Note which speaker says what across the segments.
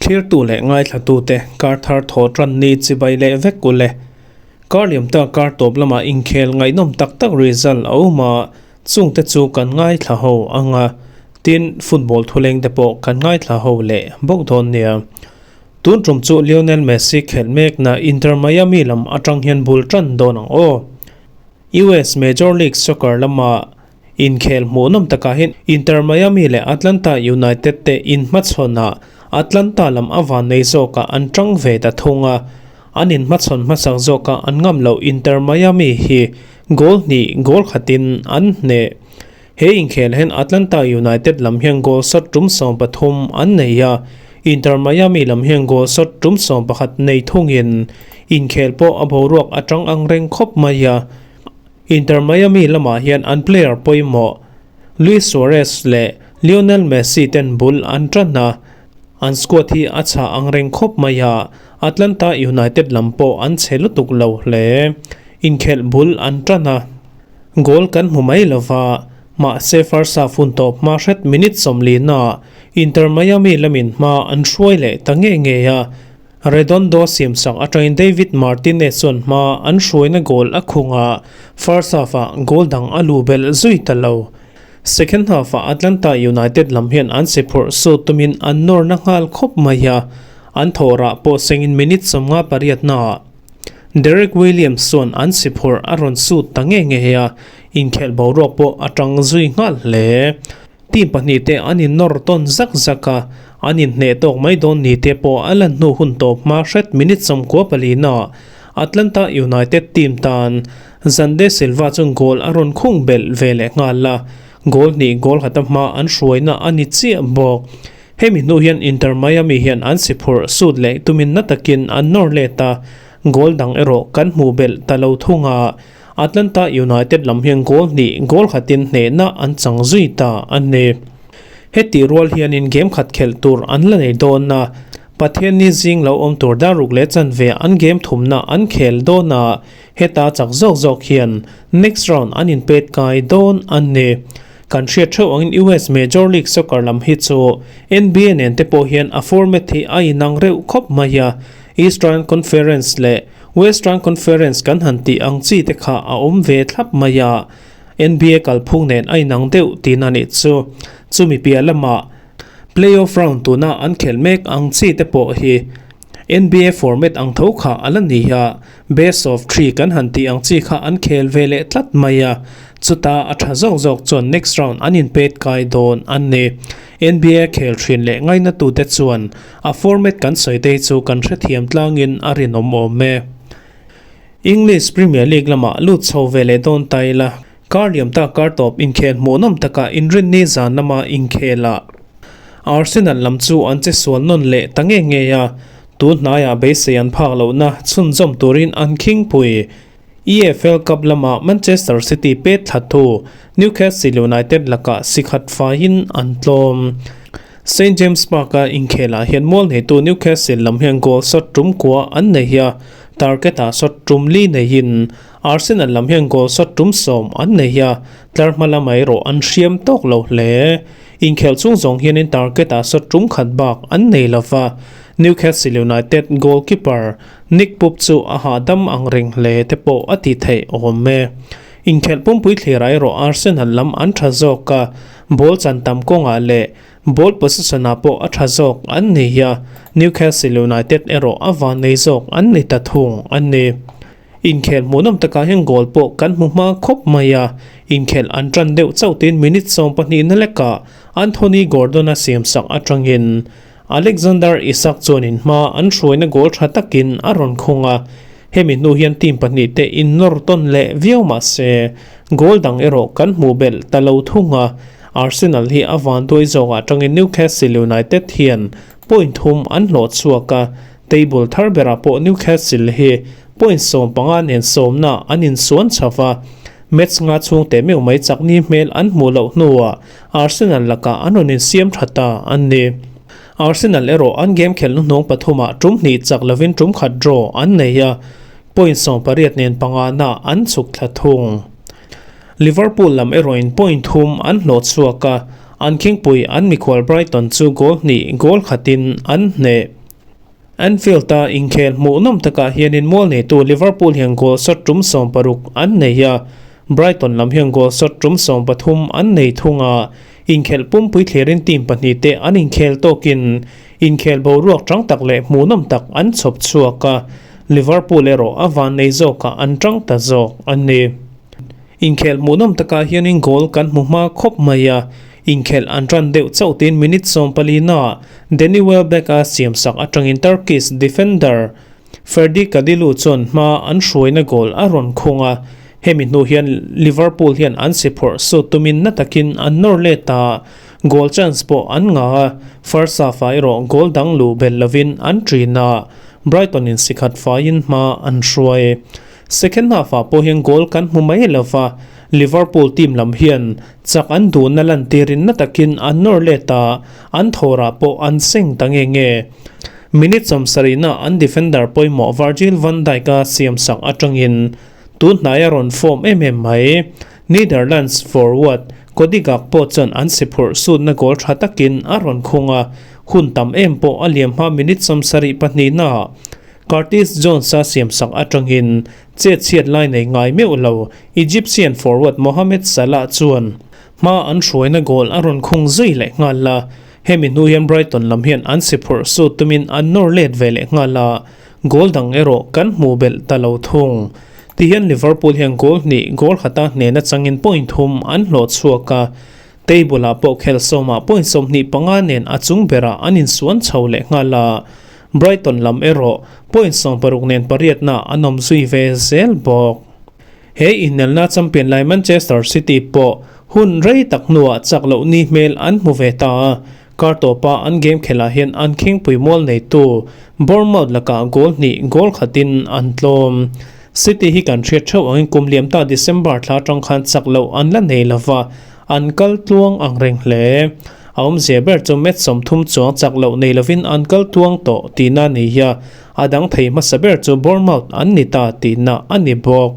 Speaker 1: Thlirtu leh ngaithlatute kar thar thaw tan ni chibai leh vek u le. Kar liamta kar tawp lamah inkhel ngaihnawm tak tak result a awm a, chungte chu kan ngaithla ho ang a, tin football thuleng te pawh kan ngaithla ho leh bawk dawn nia. Tun tum chu Lionel Messi khelh mekna Inter Miami lam atang hian bul tan dawn ang aw. US Major League Soccer lama inkhel hmuhnawm takah hian Inter Miami leh Atlanta United te inhmachhawn a, Atlanta lam a vannei zawkah an tang ve ta thung a. An inhmachhawn hmasak zawkah an ngam loh Inter Miami hi goal hnih goal khatin an hneh. He inkhel hian Atlanta United lam hian goal shot tum 13 an nei a, Inter Miami lam hian goal shot tum 11 nei thungin inkhel pawh a boruak a tang ang reng khawp mai a. Inter Miami lamah hian an player pawimawh Luis Suarez leh Lionel Messi ten bul an tan a, an squad hi a chhah ang reng khawp mai a, Atlanta United lam pawh an chhe lutuk lo hle. Inkhelh bul an tan a. Goal kan hmu mai lo va, mahse first half hun tawp hma hret minute 40 ah Inter Miami lamin hma an hruai leh ta nge nge a. Redondo siamsak atangin David Martinez chuan hma an hruaina goal a khung a, first half ah goal dang a lu belh zui ta lo. Second half ah Atlanta United lam hian an si phurh sut tumin an nawr na nghal khawp mai a, an thawh rah pawh sengin minute 58 naah Derek Williams chuan an si phurh a rawn sut ta nge nge a, inkhelh boruak pawh a tang zui nghal hle. Team pahnih te an innawr tawn zak zak a, an inhneh tawk mai dawn ni te pawh a lan hnu hun tawp hma hret minute 94 ah Atlanta United team tan Xande Silva chuan goal a rawn khung belh ve leh nghal a, goal hnih goal khat a hma an hruaina a ni chiah bawk. Hemi hnu hian Inter Miami hian an si phurh sut leh tumin na takin an nawr let a, goal dang erawh kan hmuh belh ta lo thung a, Atlanta United lam hian goal hnih goal khatin hnehna an chang zui ta a ni. Heti rual hianin game khat khelh tur an la nei dawn a, Pathianni zing lo awm tur daruk leh chanve an game thumna an khel dawn a, heta chak zawk zawk hian next round an inpet kai dawn a ni. Kan hriat theuh angin US Major League Soccer lam hi chu NBA nen te pawh hian a format hi a inang reuh khawp mai a, Eastern Conference leh Western Conference kan han tih ang chi te kha a awm ve thlap mai a, NBA kalphung nen a inang deuh tihna nih chu. Chumi piah lamah Playoff round tuna an khelh mek ang chi te pawh hi NBA format ang tho kha a la ni a, best of three kan han tih ang chi kha an khel ve leh tlat mai a, chuta a tha zawk zawk chuan next round an inpet kai dawn an ni. NBA khel thin leh ngainatute chuan a format kan sawi te hi chu kan hrethiam tlangin a rinawm awm e. English Premier League lamah lut chho ve leh dawn ta ila, kar liam ta kar tawp inkhel hmuhnawm takah inrinni zan lama inkhelah Arsenal lam chu an che sual nawn leh ta nge nge a, tun hnaiah beisei an phak lohna chhunzawm turin an khingpui. EFL Cup lama Manchester City pet thlattu Newcastle United lakah si khat faiin an tlawm. St James Park-a inkhelah hian mual neitu Newcastle lam hian goal shot tum kua an nei a, target-ah shot tum li neiin Arsenal lam hian goal shot tum 10 an nei a, tlar hma lamah erawh an hriam tawk lo hle. Inkhelh chung zawng hianin target-ah shot tum khat bak an nei lo va, Newcastle United goalkeeper Nick Pope chu a hahdam ang reng hle te pawh a ti theih awm e. Inkhelh pumpui thlirah erawh Arsenal lam an tha zawk a, ball chan tam kawngah leh ball possession-ah pawh a tha zawk an ni a, Newcastle United erawh a vannei zawk an ni ta thung a ni. Inkhelh hmuhnawm takah hian goal pawh kan hmu hma khawp mai a, inkhelh an tan deuh chauh tiin minute 12 na lekah Anthony Gordon-a siamsak atangin Alexander Isak chuanin hma an hruaina goal tha takin a rawn khung a, hemi hnu hian team pahnih te innawr tawn leh viau mah se goal dang erawh kan hmuh belh ta lo thung a, Arsenal hi a vanduai zawkah atangin Newcastle United hian point thum an hlawh chhuak a, table thar berah pawh Newcastle hi point 15 nen sawmna an insuan chho va, match nga chhung teh meuh mai chakni hmel an hmuh loh hnuah Arsenal lakah an rawn insiam tha ta an ni. Arsenal erawh an game khelh hnuhnawng pathumah tum hnih chak lovin tum khat draw an nei a, point 18 nen pangana an chhuk thla thung. Liverpool lam erawhin point thum an hlawh chhuak a, an khingpui an mikhual Brighton chu goal hnih goal khatin an hneh. Anfield-a inkhel hmuhnawm takah hianin mual neitu Liverpool hian goal shot tum 60 an nei a, Brighton lam hian goal shot tum 13 an nei thung a, inkhelh pumpui thlirin team pahnihte an inkhel tawkin inkhel boruak tang tak leh hmuhnawm tak an chhawp chhuak a, Liverpool erawh a vannei zawkah an tang ta zawk a ni. Inkhelh hmuhnawm takah hianin goal kan hmu hma khawp mai a, inkhelh an tan deuh chauh tiin minute 14 ah Danny Welbeck-a siamsak atangin Turkish defender Ferdi Kadilu chuan hma an hruaina goal a rawn khung a, hemi hnu hian Liverpool hian an si phawrh sut tumin na takin an nawr let a, goal chance pawh an ngah a, first half-ah erawh goal dang luh belh lovin an ṭin a, Brighton-in si khat faiin hma an hruai. Second half-ah pawh hian goal kan hmu mai lo va, Liverpool team lam hian chak an duhna lantirin na takin an nawr let a, an thawrah pawh an seng ta nge nge. Minute 70-na an defender pawimawh Virgil van Dijk-a siamsak atangin tun hnai a rawn form em em mai. Netherlands forward Cody Gakpo chuan an si phurh sutna goal tha takin a rawn khung a, hun tam em pawh a liam hma minute 72-na Curtis Jones-a siamsak atangin chet chhiat lai nei ngai meuh lo Egyptian forward Mohamed Salah chuan hma an hruaina goal a rawn khung zui leh nghal a, hemi hnu hian Brighton lam hian an si phurh sut tumin an nawr let ve leh nghal a, goal dang erawh kan hmuh belh ta lo thung. Tihian Liverpool hian goal hnih goal khata hnehna changin point thum an hlawh chhuak a, table-ah pawh khel sawmah point 25 nen a chung berah an insuan chho leh nghal a, Brighton lam erawh point 60 nen pariatna an awm zui ve zel bawk. He inelna champion lai Manchester City pawh hun rei tak hnuah chak loh ni hmel an hmu ve ta a, kar tawpa an game khelh hian an khingpui mual neitu Bournemouth lakah goal hnih goal khatin an tlawm. City hi kan hriat theuh angin kum liam ta December thla atang khan chak loh an la nei lova, an kal tluang ang reng hle. A awmzia ber chu match 30 chuang chak loh nei lovin an kal tluang tawh tihna a ni hi a, a dang thei hmasa ber chu Bournemouth an ni ta tihna a ni bawk.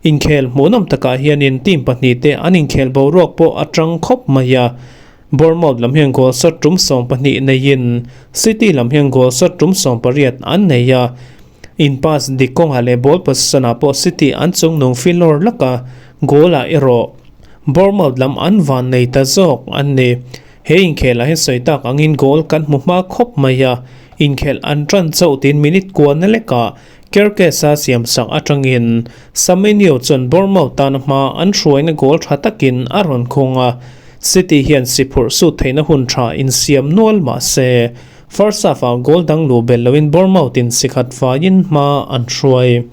Speaker 1: Inkhel hmuhnawm takah hianin team pahnih te an inkhel boruak pawh a tang khawp mai a, Bournemouth lam hian goal shot tum 12 neiin City lam hian goal shot tum 18 an nei a, in pass dik kawngah leh ball possession-ah pawh City an chungnung filawr lak a, goal-ah erawh Bournemouth lam an van nei ta zawk an ni. He inkhelah hian sawi tak angin goal kan hmu hma khawp mai a, inkhelh an tan chauh tiin minute kuana lekah Kerkez-a siamsak atangin Semenyo chuan Bournemouth tana hma an hruaina goal tha takin a rawn khung a, City hian si phurh sut theihna hun tha insiam nual mah se, first half-ah goal dang luh belh loin Bournemouth-in si khat faiin hma an hruai.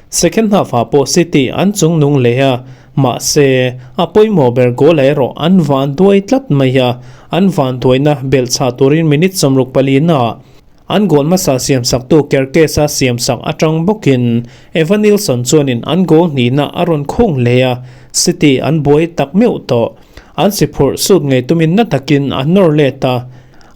Speaker 1: Second half-ah pawh City an chungnung leh a, mahse, a pawimawh ber goal erawh an van duai tlat mai a, an van duaina belh chhah turin minute 64-ah an goal hmasa siamsaktu Kerkez-a siamsak atang bawkin Evanilson chuanin an goal hnihna a rawn khung leh a, City an buai tak meuh tawh. An si phurh sut ngei tumin na takin an nawr let a,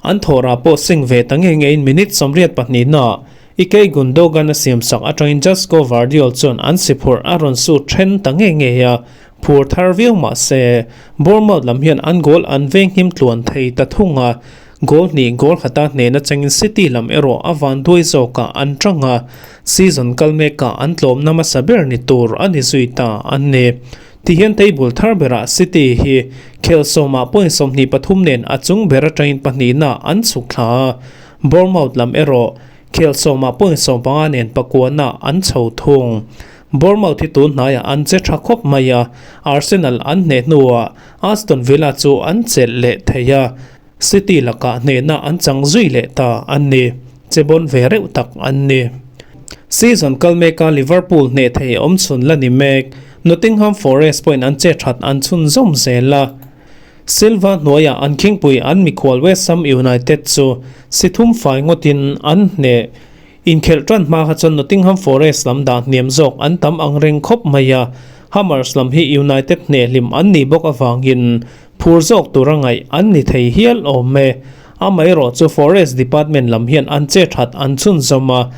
Speaker 1: an thawhrah pawh seng ve ta nge ngeiin minute 82-ah Ilkay Gundogan a siamsak atangin Josko Gvardiol chuan an si phurh a rawn sut then ta nge nge a, phur thar viau mah se, Bournemouth lam hian an goal an venghim tluan thei ta thung a, goal hnih goal khata hnehna changin City lam erawh a van duai zawkah an tang a, season kal mekah an tlawmna hmasa ber ni tur a ni zui ta an ni. Tihian table thar berah City hi khel sawmah point 23 nen a chung ber atangin pahnihna an chhuk thla a, Bournemouth lam erawh khel sawmah point 15 nen pakuana an chho thung. Bournemouth hi tun hnaiah an che tha khawp mai a, Arsenal an hneh hnuah Aston Villa chu an chelh leh thei a, City lakah hnehna an chang zui leh ta an ni. Che bawn ve reuh tak an ni. Season kal meka Liverpool hneh thei awm chhun la ni mek. Nottingham Forest pawhin an che that an chhun zawm zel a. Silva hnuaiah an khingpui an mikhual West Ham United chu si thum fai ngawtin an hneh. Inkhelh tan hma kha chuan Nottingham Forest lam dah hniam zawk an tam ang reng khawp mai a, Hammers lam hi United hneh hlim an nih bawk avangin phur zawk tura ngaih an ni thei hial awm e. Amaherawh chu Forest department lam hian an che that an chhun zawm a,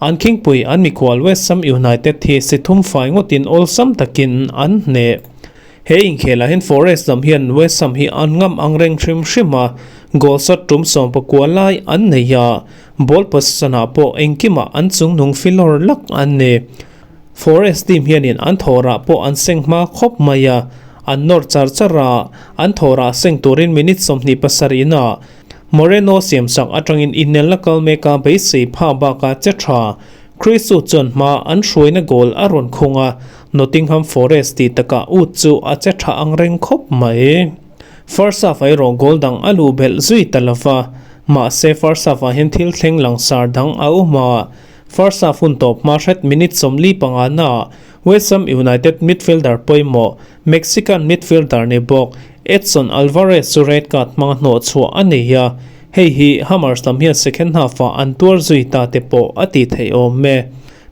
Speaker 1: an khingpui an mikhual West Ham United hi si thum fai ngawtin awlsam takin an hneh. He inkhelah hian Forest lam hian West Ham hi an ngam ang reng hrim hrim a, goal shot tum 19 lai an nei a. Ball possession-ah pawh engkimah an chungnung filawr lak an ni. Forest team hianin an thawhrah pawh an seng hma khawp mai a, an nawr char char a, an thawhrah seng turin minute 27 inah Moreno siamsak atangin inelna kal mek a beisei pha baka che tha Chris Wood chuan hma an hruaina goal a rawn khung a, Nottingham Forest tih takah Wood chu a che tha ang reng khawp mai. First half ah erawh goal dang a luh belh zui ta lova, mahse first half ah hian thil thleng langsar dang a awm a. First half hun tawp hma hret minute 45 naah West Ham United midfielder pawimawh Mexican midfielder ni bawk Edson Alvarez chu red card hmanga hnawh chhuah a nei a, hei hi Hammers lam hian second half ah an tuar zui ta te pawh a tih theih awm e.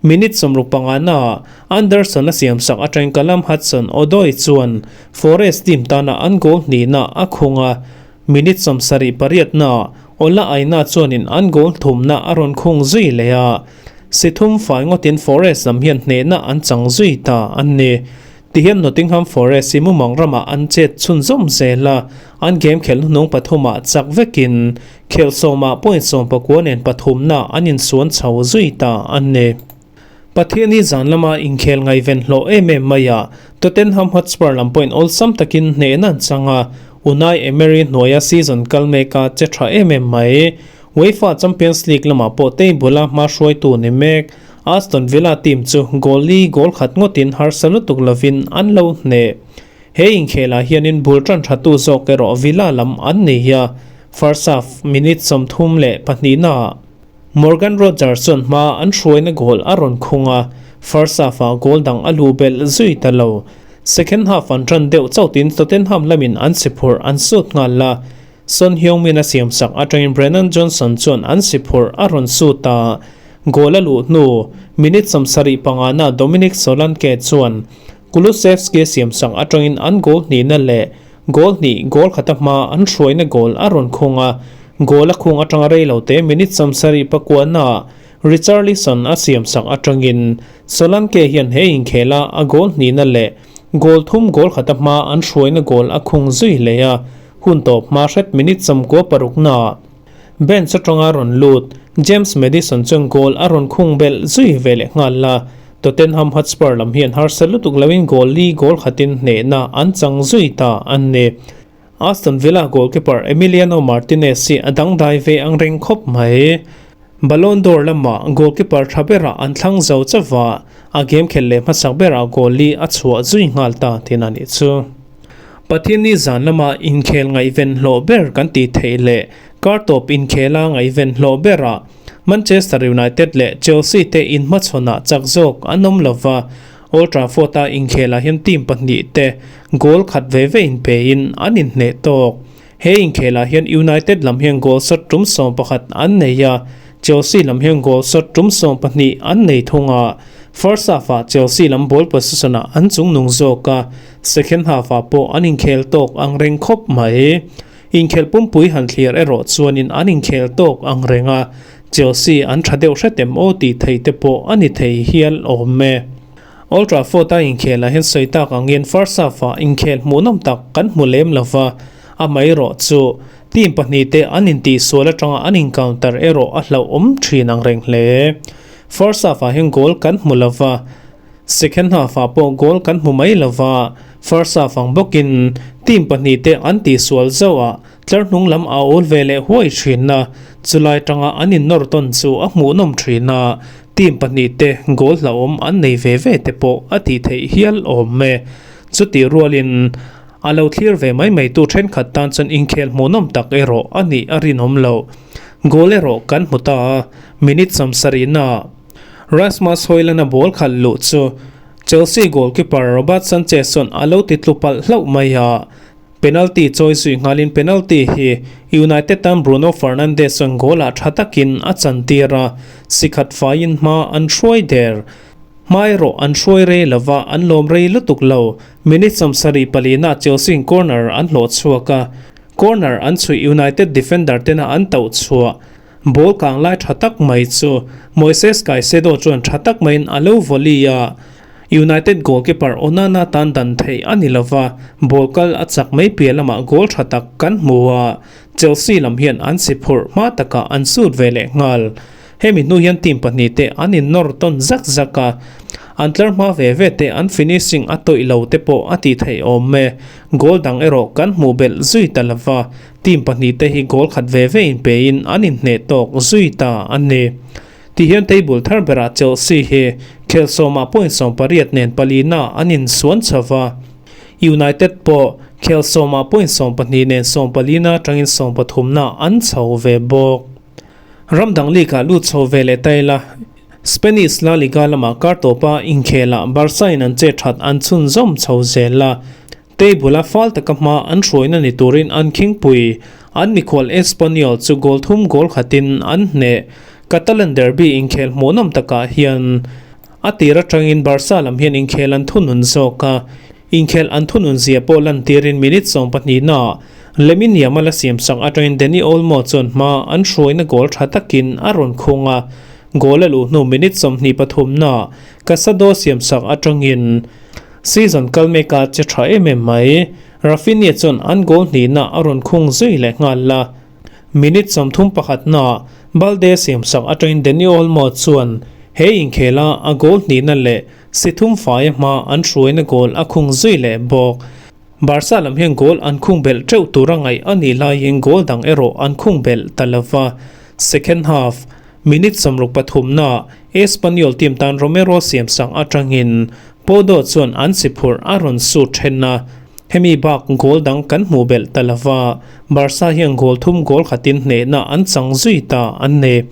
Speaker 1: Minute 65 naah Anderson a siamsak atangin Callum Hudson-Odoi chuan Forest team tana an goal hnihna a khung a, minute 78 naah Ola Aina chuanin an goal thumna a rawn khung zui leh a, si thum fai ngawtin Forest lam hian hnehna an chang zui ta an ni. Tihian Nottingham Forest hi mumang ramah an chet chhunzawm zel a, an game khelh hnuhnung pathumah chak vekin khelh sawmah point 19 nen pathumna an insuan chho zui ta an ni. Pathiani zan lama inkhel ngaihven hlawh em em mai a, Tottenham Hotspur lam pawhin awlsam takin hnehna an chang a, Unai Emery hnuaia season kal meka che tha em em mai. UEFA Champions League lamah pawh table a hma hruaitu ni mek. Aston Villa team chu goal li goal khat ngawtin harsa lutuk lovin an lo hneh. He inkhelah hianin bul tan thatu zawk erawh Villa lam an ni a, first half minute 32 naah Morgan Rogers chuan hma an hruaina goal a rawn khung a, first half-ah goal dang a luh belh zui ta lo. Second half an tan deuh chautin Tottenham lamin an si phurh an sut nghal a, Son Heung-min a siamsak atangin Brennan Johnson chuan an si phurh a rawn sut a, goal a luh hnu minute 75 na Dominic Solanke chuan Kulusevski siamsak atangin an goal hnihna leh goal hnih goal khata hma an hruaina goal a rawn khung a, goal a khung atanga reilote minute 79 na Richarlison a siamsak atangin Solanke hian he inkhela a goal hnihna leh goal thum goal khata hma an hruaina goal a khung zui leh a, hun tawp hma hret minute 96 na bench atanga rawn lut James Maddison chuan goal a rawn khung belh zui ve leh nghal la. Tottenham Hotspur lam hian harsa lutuk loin goal li goal khatin hnehna an chang zui ta an ni. Aston Villa goalkeeper Emiliano Martinez hi a dangdai ve ang reng khawp mai. Ballon d'Or lama goalkeeper tha berah an thlang zo chawa, a game khel leh hmasak berah goal li a chhuah zui nghal ta tin a nih chu. Pathianni zan lama inkhel ngaihven hlawh ber kan tih theih leh kar tawp inkhela ngaihven hlawh berah Manchester United leh Chelsea te inhmachhawnah chak zawk an awm lova, Old Trafford-a inkhelah hian team pahnih te goal khat ve ve inpein an inhneh tawk. He inkhelah hian United lam hian goal shot tum 11 an nei a, Chelsea lam hian goal shot tum 12 an nei thung a. First half-ah Chelsea lam ball possession-ah an chungnung zawk a, second half-ah pawh an inkhel tawk ang reng khawp mai. Inkhel pumpui han thlir erawh chuanin an inkhel tawk ang reng a, Chelsea an tha deuh hretem aw tih thei te pawh a ni thei hial awm e. Old Trafford-a inkhelah hian sawi tak angin first half-ah inkhel hmuhnawm tak kan hmu lem lova, amaherawh chu team pahnih te an intihsual atanga an incounter erawh a hlauhawm thin ang reng hle. First half-ah hian goal kan hmu lova, second half-ah pawh goal kan hmu mai lova, first half ang bawkin team pahnih te an tihsual zauh a, tlar hnung lam a awl ve leh huai thin a, chulai tanga an innawr tawn chu a hmuhnawm thin a, team pahnih te goal hlauhawm an nei ve ve te pawh a tih theih hial awm e. Chutih rualin a lo thlir ve mai mai tu thenkhat tan chuan inkhel hmuhnawm tak erawh a nih a rinawm lo. Goal erawh kan hmu ta a, minute 70 na Rasmus Hojlund-a ball khalh luh chu Chelsea goalkeeper Robert Sanchez chuan a lo ti tlu palh hlauh mai a, penalty chawi zui nghalin penalty hi United tan Bruno Fernandes chuan goal-ah tha takin a chantir a, sikhat faiin hma an hruai der. Hma erawh an hruai rei lova, an lawm rei lutuk lo. Minute 74 na Chelsea corner an hlawh chhuak a, corner an chhuih United defender tena an tauh chhuah. Ball kang lai tha tak mai chu Moises Caicedo chuan tha tak maiin a lo volley a, United goalkeeper Onana tan dan theih a ni lova, ball kal a chak mai piah lamah goal tha tak kan hmu a. Chelsea lam hian an si phurh hma takah an sut ve leh nghal. Hemi hnu hian team pahnihte an innawr tawn zak zak a, an tlar hma ve ve te an finishing a tawih lo te pawh a tih theih awm e. Goal dang erawh kan hmuh belh zui ta lova, team pahnihte hi goal khat ve ve inpein an inhneh tawk zui ta a ni. Ti hian table thar berah Chelsea hi khel sawmah point 18 nen palina an insuan chho va, United pawh khel sawmah point 12 nen sawmpalina atangin sawmpathumna an chho ve bawk. Ram dang league ah lut chho ve leh ta ila, Spanish La Liga lamah kar tawpa inkhelah Barca in an che that an chhunzawm chho zel a, table a fal taka hma an hruaina ni turin an khingpui an mikhual Espanyol chu goal thum goal khatin an hneh. Catalan derby inkhel hmuhnawm takah hian a tir atangin Barca lam hian inkhel an thunun zawk a, inkhel an thunun zia pawh lantirin minute 12 naah Lamine Yamal a siamsak atangin Dani Olmo chuan hma an hruaina goal tha takin a rawn khung a, goal a luh hnu minute 23 naah Casado siamsak atangin season kal meka che tha em em mai. Raphinha chuan an goal hnihna a rawn khung zui leh nghal a. Minute 31 naah Balde siamsak atangin Dani Olmo chuan he inkhela a goal hnihna leh si thum faia hma an hruaina goal a khung zui leh bawk. Barca lam hian goal an khung belh teuh tura ngaih a nih laiin goal dang erawh an khung belh ta lova. Second half minute 63 naah Espanyol team tan Romero siamsak atangin Podo chuan an si phurh a rawn sut then a, hemi bak goal dang kan hmuh belh ta lova, Barca hian goal thum goal khatin hnehna an chang zui ta an ni.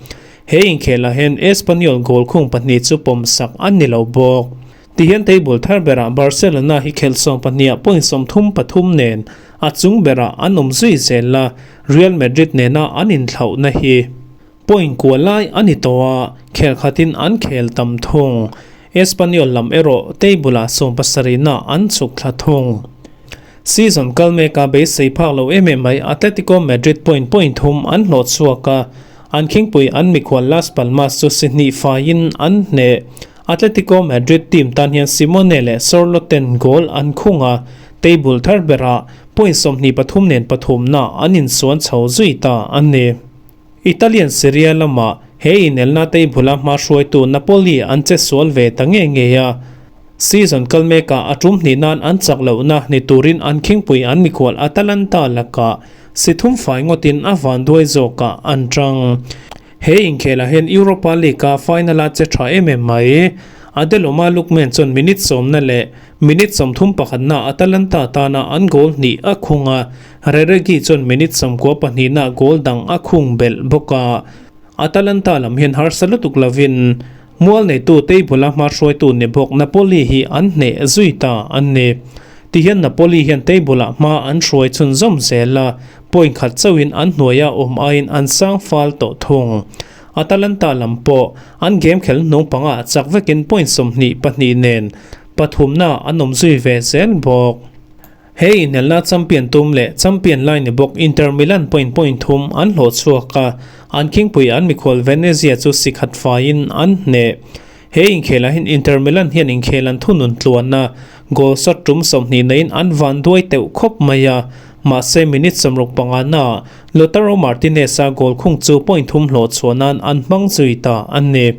Speaker 1: He inkhelah hian Espanyol goal khung pahnih chu pawmsak an ni lo bawk. Tihian table thar berah Barcelona hi khelh 12 ah point 33 nen a chung berah an awm zui zel a, Real Madrid nena an inthlauhna hi point kua lai a ni tawh a, khel khatin an khel tam thung. Espanyol lam erawh table ah 70 na an chhuk thla thung. Season kal meka beisei phak lo em em mai Atletico Madrid point point thum an hlawh chhuak a, an khingpui an mikhual Las Palmas chu si hnih faiin an hneh. Atletico Madrid team tan hian Simone leh Sorloth ten goal an khung a, table thar berah point 23 nen pathumna an insuan chho zui ta a ni. Italian Serie A lamah he inelna table a hma hruaitu Napoli an che sual ve ta nge nge a, season kal mekah a tum hnih nan an chak lohna ni turin an khingpui an mikhual Atalanta lakah si thum fai ngawtin a vanduai zawkah an tang. He inkhelah hian Europa League-a final-a che tha em em mai. Adeloma Lookman chuan minute 10 leh minute 31 Atalanta tana an goal hnih a khung a, Reregui chuan minute 92 goal dang a khung belh bawk a. Atalanta lam hian harsa lutuk lovin mual neitu table-a hma hruaitu ni bawk Napoli hi an hneh zui ta an ni. Tihian Napoli hian table-ah hma an hruai chhunzawm zel a, point khat chauhin an hnuaia awm aiin an sang fal tawh thung. Atalanta lam pawh an game khel hnung panga chak vekin point 22 nen pathumna an awm zui ve zel bawk. He inelna champion tum leh champion lai ni bawk Inter Milan point point thum an hlawh chhuak a, an khingpui an mikhual Venezia chu si khat faiin an hneh. He inkhelah hian Inter Milan hian inkhel an thunun tluan a, goal shot tum 20 neiin an van duai teuh khawp mai a, mahse minute 65 naah Lautaro Martinez-a goal khung chu point thum hlawh chhuah nan an hmang zui ta a ni.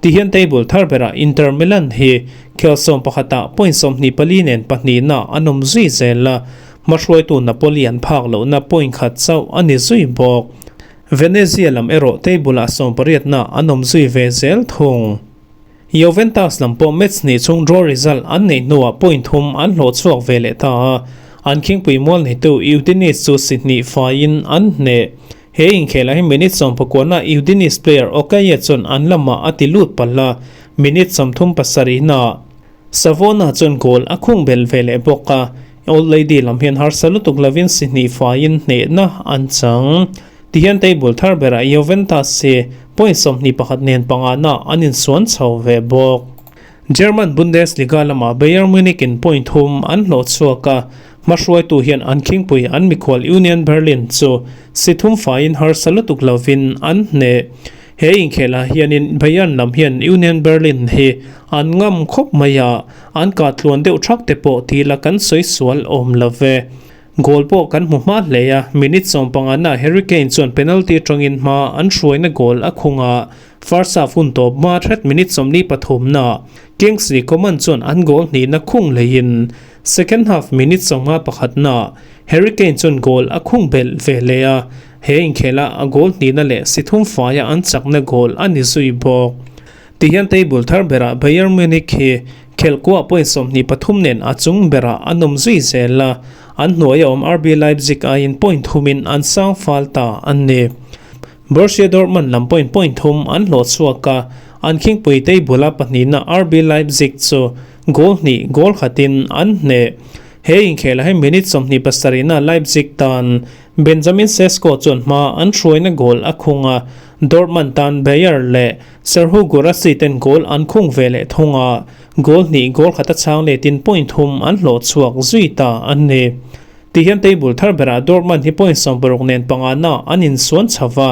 Speaker 1: Tihian table thar berah Inter Milan hi khel 11 ah point 24 nen pahnihna an awm zui zel a, hmahruaitu Napoli an phak lohna point khat chauh a ni zui bawk. Venezia lam erawh table ah 18 na an awm zui ve zel thung. Juventus lam pawh match hnih chhung draw result an neih hnuah point thum an hlawh chhuak ve leh ta a, an khingpui mual neitu Udinese chu si hnih faiin an hneh. He inkhelah hi minute 19 na Udinese player Okaye chuan an lamah a ti lut palh a, minute 37 naah Savona chuan goal a khung belh ve leh bawk a, Old Lady lam hian harsa lutuk lovin si hnih faiin hnehna an chang. Tihian table thar berah Juventus hi point 21 nen panga na an insuan chho ve bawk. German Bundesliga lamah Bayern Munich in point thum an hlawh chhuak a, hmahruaitu hian an khingpui an mikhual Union Berlin chu si thum faiin harsa lutuk lovin an hneh. He inkhelah hianin Bayern lam hian Union Berlin hi an ngam khawp mai a, an kah tluan deuh thak te pawh tila kan sawi sual awm lo ve. Goal pawh kan hmu hma hle a, minute 15 na Harry Kane chuan penalty atangin hma an hruaina goal a khung a, first half hun tawp hma thret minute 43 na Kingsley Coman chuan an goal hnihna khung leiin second half minute 51 na Harry Kane chuan goal a khung belh ve leh a, he inkhela a goal hnihna leh si thum faia an chakna goal a ni zui bawk. Tihian table thar berah Bayern Munich hi khelhkuah point 23 nen a chung berah an awm zui zel a, an hnuai a awm RB Leipzig aiin point thumin an sang fal ta a ni. Borussia Dortmund lam point point thum an hlawh chhuak a, an khingpui table a pahnihna RB Leipzig chu goal hnih goal khatin an hneh. He inkhelah hi minute 27 na Leipzig tan Benjamin Sesko chuan hma an hruaina goal a khung a, Dortmund tan Bayer leh Serhou Guirassy ten goal an khung ve leh thung a, goal hnih goal khat a chhang letin point thum an hlawh chhuak zui ta a ni. Tihian table thar berah Dortmund hi point 60 nen panga na an insuan chho va,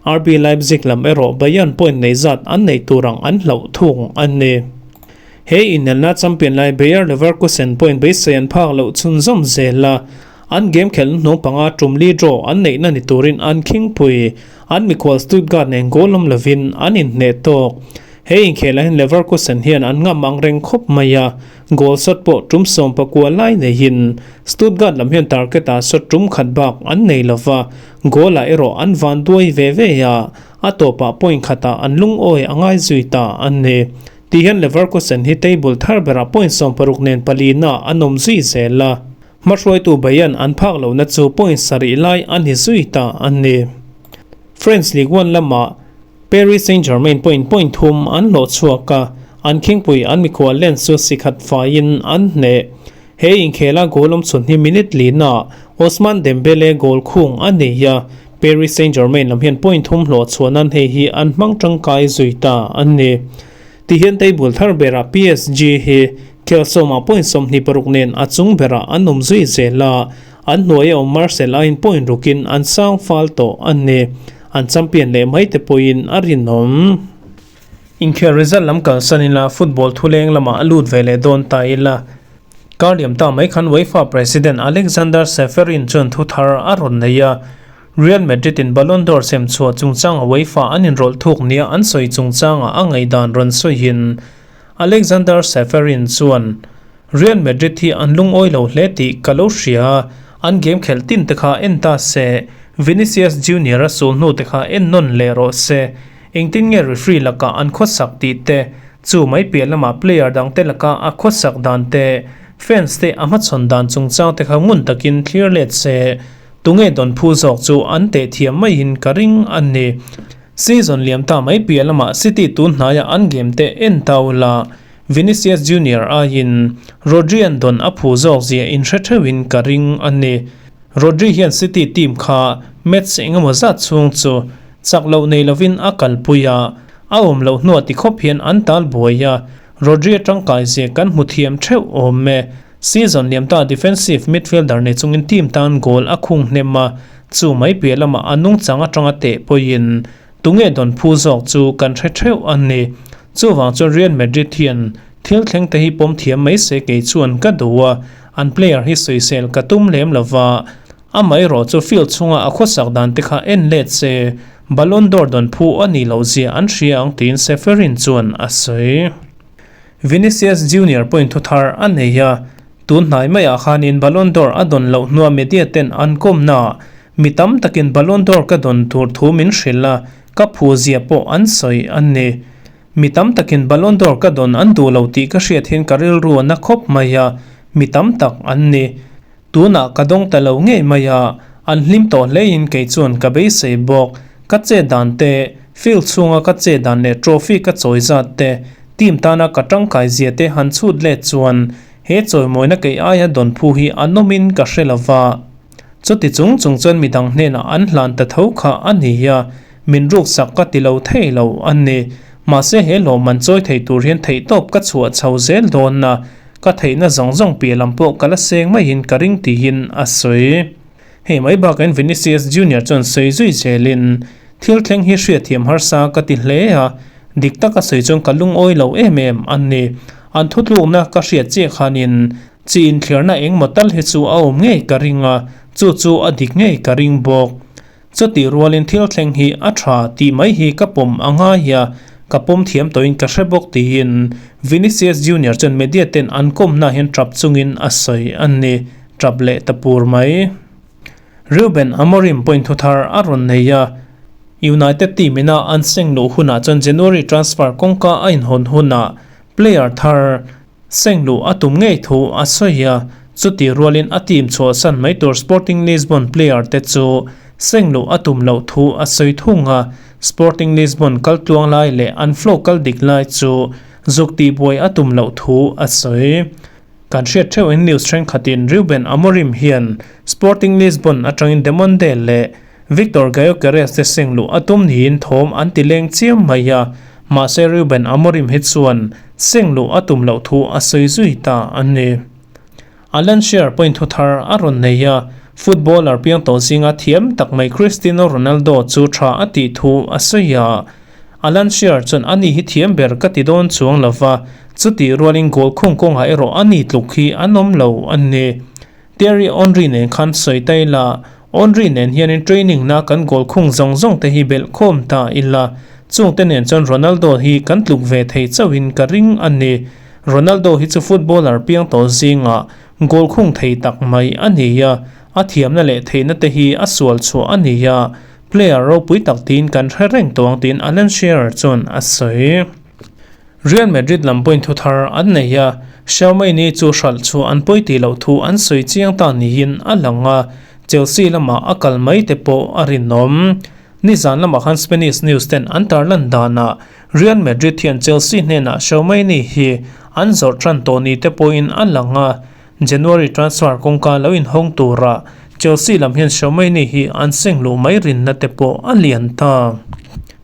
Speaker 1: RB Leipzig lam erawh Bayern point nei zat an neih tur ang an hlauh thung a ni. He inelna champion lai Bayer Leverkusen point beisei an phak loh chhunzawm zel a, an game khelh hnung panga tum li draw an neihna ni turin an khingpui. An mikhual Stuttgart nen goal awm lovin an inhneh tawk. He inkhelah hian Leverkusen hian an ngam ang reng khawp mai a, goal shot pawh tum 19 lai neihin Stuttgart lam hian target ah shot tum khat bak an nei lova, goal ah erawh an van duai ve ve a, a tawpah point khatah an lungawi a ngai zui ta a ni. Ti hian Leverkusen hi table thar berah point 60 nen palina an awm zui zel a. Hmahruaitu Bayern an phak lohna chu point sarih lai a ni zui ta a ni. French Ligue 1 lamah Paris Saint-Germain point point thum an hlawh chhuak a, an khingpui an mikhual Lens chu si khat faiin an hneh. He inkhela goal awm chhun hi minute lina Ousmane Dembele goal khung a nei a, Paris Saint-Germain lam hian point thum hlawh chhuah nan hei hi an hmang tangkai zui ta a ni. Tihian table thar berah PSG hi khel sawmah point 26 nen a chung berah an awm zui zel a, an hnuai a awm Marseille aiin point rukin an sang fal tawh a ni. An champion leh mai te pawhin a rinawm. Inkhel result lam kalsan ila football thuleng lamah a lut ve leh dawn ta ila. Kar liam ta mai khan UEFA President Alexander Ceferin chuan thu thar a rawn nei a, Real Madrid in Ballon d'Or sem chhuah chungchanga UEFA an inrawlh thuk nia an sawi chungchanga a ngaihdan rawn sawiin Alexander Ceferin chuan Real Madrid hi an lungawi lo hle tih ka lo hria, an game khelh tin te kha en ta se, Vinicius Junior a sul hnu te kha en nawn leh rawh se, engtin nge referee lakah an khawsak tih te, chu mai piah lamah player dang te laka a khawsak dan te, fans te a hmachhawn dan chungchang te kha ngun takin thlir let se. Tunge dawn phu zawk chu an teh thiam maiin ka ring a ni. Season liam ta mai piah lamah City tun hnaiah an game te en tau la, Vinicius Junior aiin Rodri an dawn a phu zawk zia inhre theuhin ka ring a ni. Rodri hian City team kha match engemaw zat chhung chu chak loh nei lovin a kalpui a, a awm loh hnuah tikhawp hian an tal buai a, Rodri atangkai zia kan hmu thiam theuh awm e. Season liam ta defensive midfielder nei chungin team tan goal a khung hnem a, chu mai piah lamah a nungchang atanga teh pawhin tunge dawn phu zawk chu kan hre theuh a ni. Chuvang chuan Real Madrid hian thil thleng te hi pawm thiam mai se kei chuan ka duh a, an player hi sawisel ka tum lem lova, amaherawh chu field chhunga a khawsak dan te kha en let se Ballon d'Or dawn phu a nih loh zia an hria ang tiin Ceferin chuan a sawi. Vinicius Junior point thu thar a nei a, tun hnai maiah khanin Ballon d'Or a dawn loh hnua media ten an kawmna mi tam takin Ballon d'Or ka dawn tur thu min hrilh a, ka phu zia pawh an sawi a ni. Mi tam takin Ballon d'Or ka dawn an duh lo tih ka hriat hian ka rilru a na khawp mai a, mi tam tak an ni. Tunah ka dawng ta lo ngei mai a, an hlim tawh hlein kei chuan ka beisei bawk. Ka chet dan te, field chhunga ka chet dan leh trophy ka chawi zat te, team tana ka tangkai zia te han chhut let chuan he chawimawina kei aia dawn phu hi a nawmin ka hre lo va. Chuti chung chung chuan midang hnenah an hlan ta tho kha a ni a, min ruksak ka ti lo thei lo a ni. Mahse he hlawhman chawi thei tur hian theihtawp ka chhuah chho zel dawn a. Ka theihna zawng zawng piah lam pawh ka la seng maiin ka ring tiin a sawi. Hei mai bakin Vinicius Junior chuan sawi zui zelin, Thil thleng hi hriatthiam harsa ka ti hle a, dik taka sawi chuan ka lungawi lo em em a ni. An thutlukna ka hriat chiah khanin Chi inthliarna engmaw tal hi chu a awm ngei ka ring a, chu chu a dik ngei ka ring bawk. Chutih rualin thil thleng hi a tha tih mai hi ka pawm a ngai a, ka pawm thiam tawhin ka hre bawk tiin Vinicius Junior chuan media ten an kawmna hian tap chungin a sawi a ni. Tap leh ta pur mai. Ruben Amorim point thu thar a rawn nei a, United team ina an seng luh hunah chuan January transfer kawngka a inhawn hunah player thar Seng luh a tum ngei thu a sawi a, chutih rualin a team chhuahsan mai tur Sporting Lisbon player te chu seng luh a tum loh thu a sawi thung a, Sporting Lisbon kal tluang lai leh an flow kal dik lai chu zuk tihbuai a tum loh thu a sawi. Kan hriat theuhin news thenkhatin Ruben Amorim hian Sporting Lisbon atangin Demonde leh Viktor Gyokeres te seng luh a tum niin thawm an ti leng chiam mai a, mahse Ruben Amorim hi chuan seng luh a tum loh thu a sawi zui ta a ni. Alan Shearer pawhin thu thar a rawn nei a, footballer piang tawh zinga thiam tak mai Cristiano Ronaldo chu tha a tih thu a sawi a. Alan Shearer chuan ani hi thiam ber ka ti dawn chuang lo va, chutih rualin goal khung kawngah erawh ani tluk hi an awm lo a ni. Thierry Henry nen khan sawi ta ila, Henry nen hianin training na kan goal khung zawng zawng te hi belh khawm ta ila, chungte nen chuan Ronaldo hi kan tluk ve thei chauhin ka ring a ni. Ronaldo hi chu footballer piang tawh zingah goal khung thei tak mai a ni a, a thiamna leh theihna te hi a sual chhuah a ni a, player ropui tak tiin kan hre reng tawh ang tiin Alan Shearer chuan a sawi. Real Madrid lam pawhin thu thar an nei a, Xiaomi-ni chu hralh chu an pawi tih loh thu an sawi chiang ta niin a lang a, Chelsea lamah a kal mai te pawh a rinawm. Nizan lamah khan Spanish news ten an tarlan danah Real Madrid hian Chelsea hnenah Xiaomi-ni hi an zawrh tan tawh ni te pawhin a lang a, January transfer kawngka lo inhawng tura Chelsea lam hian Xiaomi-ni hi an seng luh mai rinna te pawh a lian ta.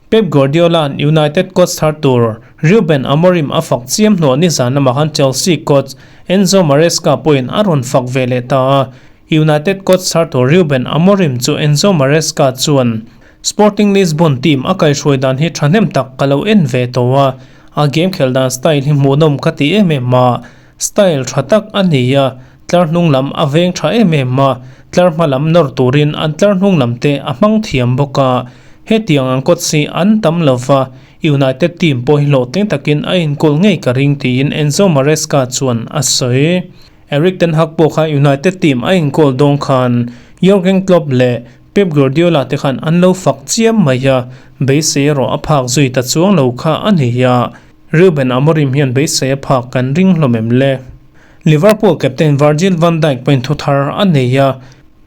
Speaker 1: Pep Guardiola-a'n United coach thar tur Ruben Amorim a fak chiam hnuah nizan lamah khan Chelsea coach Enzo Maresca pawhin a rawn fak ve leh ta a. United coach thar tur Ruben Amorim chu Enzo Maresca chuan Sporting Lisbon team a kaihhruai dan hi thahnem tak ka lo en ve tawh a, a game khelh dan style hi hmuhnawm ka ti em em a, style tha tak a ni a, tlar hnung lam a veng tha em em a, tlar hma lam nawr turin an tlar hnung lam te a hmang thiam bawk a, hetiang ang coach hi an tam lo va, United team pawh hi hlawhtling takin a inkawl ngei ka ring tiin Enzo Maresca chuan a sawi. Erik ten Hag pawh kha United team a inkawl dawng khan Jurgen Klopp leh Pep Guardiola te khan an lo fak chiam mai a, beisei erawh a phak zui ta chuang lo kha a ni a. Ruben Amorim hian beisei a phak kan ring hlawm em le? Liverpool captain Virgil van Dijk pawhin thu thar a nei a,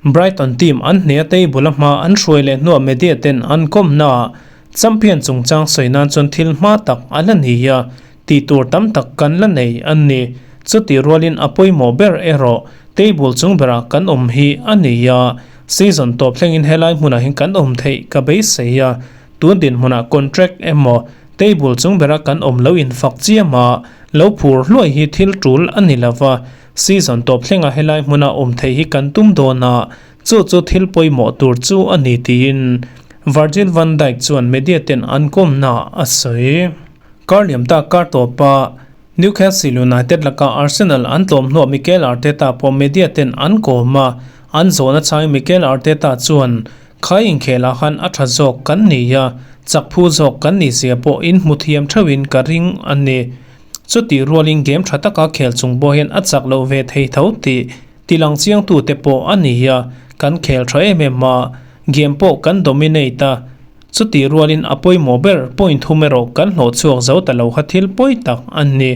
Speaker 1: Brighton team an hneh a table a hma an hruai leh hnuah media ten an kawmnaah champion chungchang sawi nan chuan thil hma tak a la ni a, tih tur tam tak kan la nei a ni. Chutih rualin a pawimawh ber erawh table chung berah kan awm hi a ni a, season tawp thlengin helai hmunah hian kan awm theih ka beisei a, tun dinhmunah contract emaw Table chung bera kan awm lo infak chiam a, lo phur hluai hi thil tul a ni lova, season tawp thlenga helai hmuna awm theih hi kan tum dawn a, chu chu thil pawimawh tur chu a ni tiin Virgil van Dijk chuan media ten an kawmna a sawi. Kar liam ta kar tawpa Newcastle United laka Arsenal an tlawm hnuah Mikel Arteta pawh media ten an kawm a, an zawhna chhangin Mikel Arteta chuan Khai inkhelah khan a tha zawk kan ni a, chak phu zawk kan nih zia pawh in hmu thiam theuhin ka ring a ni. Chutih rualin game tha taka khel chung pawh hian a chak loh ve thei tho tih tilang chiangtute pawh a ni a, kan khel tha em em a, game pawh kan dominate a. Chutih rualin a pawimawh ber point thum erawh kan hlawh chhuak zo ta lo kha thil pawi tak a ni.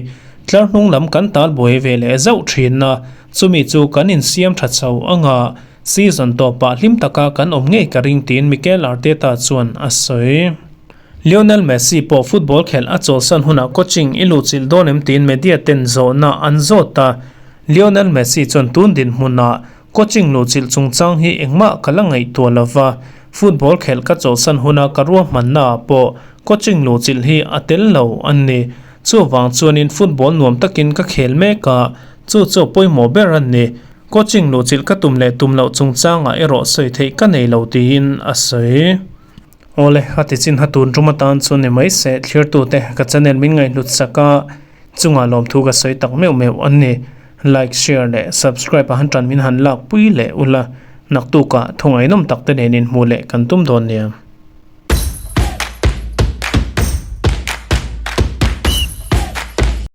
Speaker 1: Tlar hnung lam kan tal buai ve leh zauh thin a, chumi chu kan insiam tha chho anga. Season tawpah hlim taka kan awm ngei ka ring tiin Mikel Arteta chuan a sawi. Lionel Messi pawh football khelh a chawlhsan hunah coaching i luhchilh dawn em tiin media ten zawhna an zawt a. Lionel Messi chuan tun dinhmunah coaching luhchilh chungchang hi engmah ka la ngaihtuah lova, football khelh ka chawlhsan huna ka ruahmannaah pawh coaching luhchilh hi a tel lo a ni. Chuvang chuanin football nuam takin ka khel mek a, chu chu pawimawh ber a ni. Coaching luhchilh ka tum leh tum loh chungchangah erawh sawi theih ka nei lo tiin a sawi. Awle, a ti chin ha tun tum atan chu ni mai se, thlirtute ka channel min ngaihhlut sak a, chungah lawmthu ka sawi tak meuh meuh a ni. Like, share leh subscribe ah han tan min han lak pui leh ula, naktukah thu ngaihnawm tak te nen inhmuh leh kan tum dawn nia.